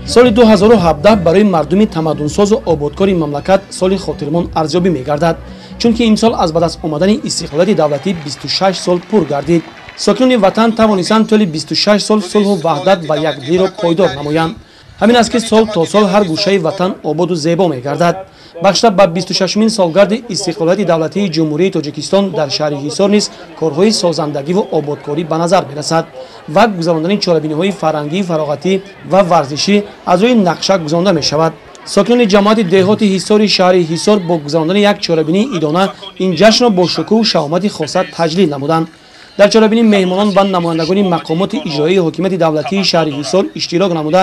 Соли 2017 барои мардуми тамаддунсозу ободкори мамлакат соли хотирмон арзёбӣ мегардад, чунки имсол аз ба даст омадани истиқлолияти давлатӣ 26 сол пур гардид. Сокинони ватан тавонистанд тӯли 26 сол сулҳу ваҳдат ва якдилиро пойдор намоянд. Ҳамин аст, ки сол то сол ҳар гӯшаи ватан ободу зебо мегардад. Бахшида ба 26-умин солгарди истиқлолияти давлатии Ҷумҳурии Тоҷикистон дар шаҳри Ҳисор низ корҳои созандагиву ободкорӣ ба назар мерасад ва гузарондани чорабиниҳои фарҳангӣ, фароғатӣ ва варзишӣ аз рӯи нақша гузаронда мешавад. Сокинони ҷамоати деҳоти Ҳисори шаҳри Ҳисор бо гузарондани як чорабинии идона ин ҷашнро бо шукӯҳу шаҳомати хоса таҷлил намуданд. Дар чорабинӣ меҳмонон ва намояндагони мақомоти иҷроии ҳокимияти давлатии шаҳри Ҳисор иштирок намуда,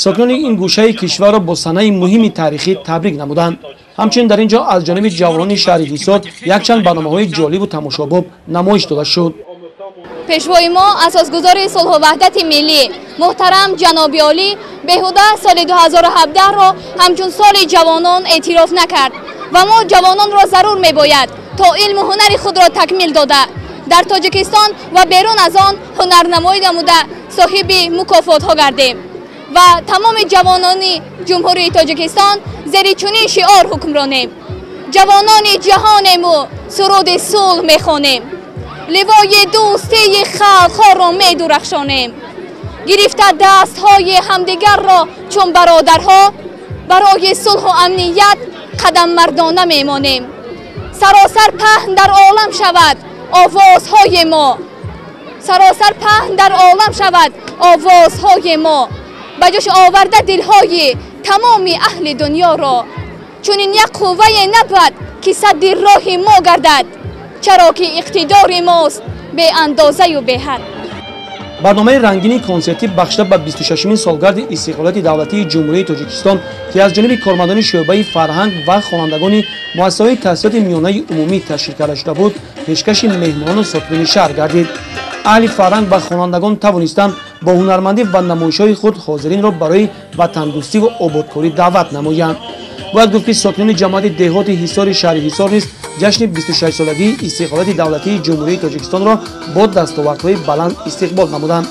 сокинони ин гӯшаи кишварро бо санаи муҳими таърихӣ табрик намуданд. Ҳамчунин дар ин ҷо аз ҷониби ҷавонони шаҳри Ҳисор якчанд барномаҳои ҷолибу тамошобоб намоиш дода шуд. Пешвои мо, асосгузори сулҳу ваҳдати миллӣ, муҳтарам ҷаноби олӣ беҳуда соли 2017-ро ҳамчун соли ҷавонон эътироф накард ва мо ҷавононро зарур мебояд, то илму ҳунари худро такмил дода, дар Тоҷикистон ва берун аз он ҳунарнамоӣ намуда, соҳиби мукофотҳо гардем ва тамоми ҷавонони Ҷумҳурии Тоҷикистон зери чунин шиор ҳукмронем: ҷавонони ҷаҳонему суруди сулҳ мехонем, ливои дӯстии халқҳоро медурахшонем, гирифта дастҳои ҳамдигарро чун бародарҳо, барои сулҳу амният қадаммардона мемонем. Саросар паҳн дар олам шавад овозҳои мо, саросар паҳн дар олам шавад овозҳои мо, ба ҷӯш оварда дилҳои тамоми аҳли дунёро. Чунин як қуввае набуд, ки садди роҳи мо гардад, чаро ки иқтидори мост беандозаю беҳад. Барномаи рангини консертӣ бахшида ба 26-умин солгарди истиқлолияти давлатии Ҷумҳурии Тоҷикистон, ки аз ҷониби кормандони шӯъбаи фарҳанг ва хонандагони муассисаҳои таҳсилоти миёнаи умумӣ ташкил карда шуда буд, пешкаши меҳмонону сокинони шаҳр гардид. Аҳли фарҳанг ва хонандагон тавонистанд бо ҳунармандӣ ва намоишҳои худ ҳозиринро барои ватандӯстиву ободкорӣ даъват намоянд. Бояд гуфт, ки сокинони ҷамоати деҳоти Ҳисори шаҳри Ҳисор низ ҷашни 26-солагии истиқлолияти давлатии Ҷумҳурии Тоҷикистонро бо дастовардҳои баланд истиқбол намуданд.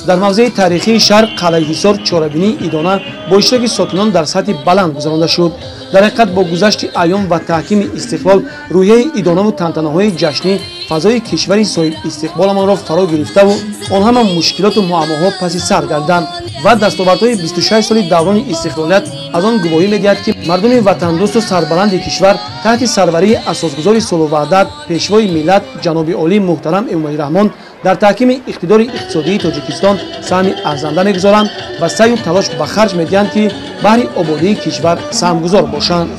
Дар мавзеи таърихии шаҳр Қалъаи Ҳисор чорабинии идона бо иштироки сокинон дар сатҳи баланд гузаронда шуд. Дар ҳақиқат, бо гузашти айём ва таҳкими истиқлол, рӯҳияи идонаву тантанаҳои ҷашнӣ фазои кишвари соҳибистиқболамонро фаро гирифтаву он ҳама мушкилоту муаммоҳо паси сар гарданд ва дастовардҳои 26 соли даврони истиқлолият аз он гувоҳӣ медиҳад, ки мардуми ватандӯсту сарбаланди кишвар таҳти сарварии асосгузори сулҳу ваҳдат, пешвои миллат, ҷаноби олӣ муҳтарам Эмомалӣ Раҳмон дар таҳкими иқтидори иқтисодии Тоҷикистон саҳми арзанда мегузоранд ва саъю талош ба харҷ медиҳанд, ки баҳри ободии кишвар саҳмгузор бошанд.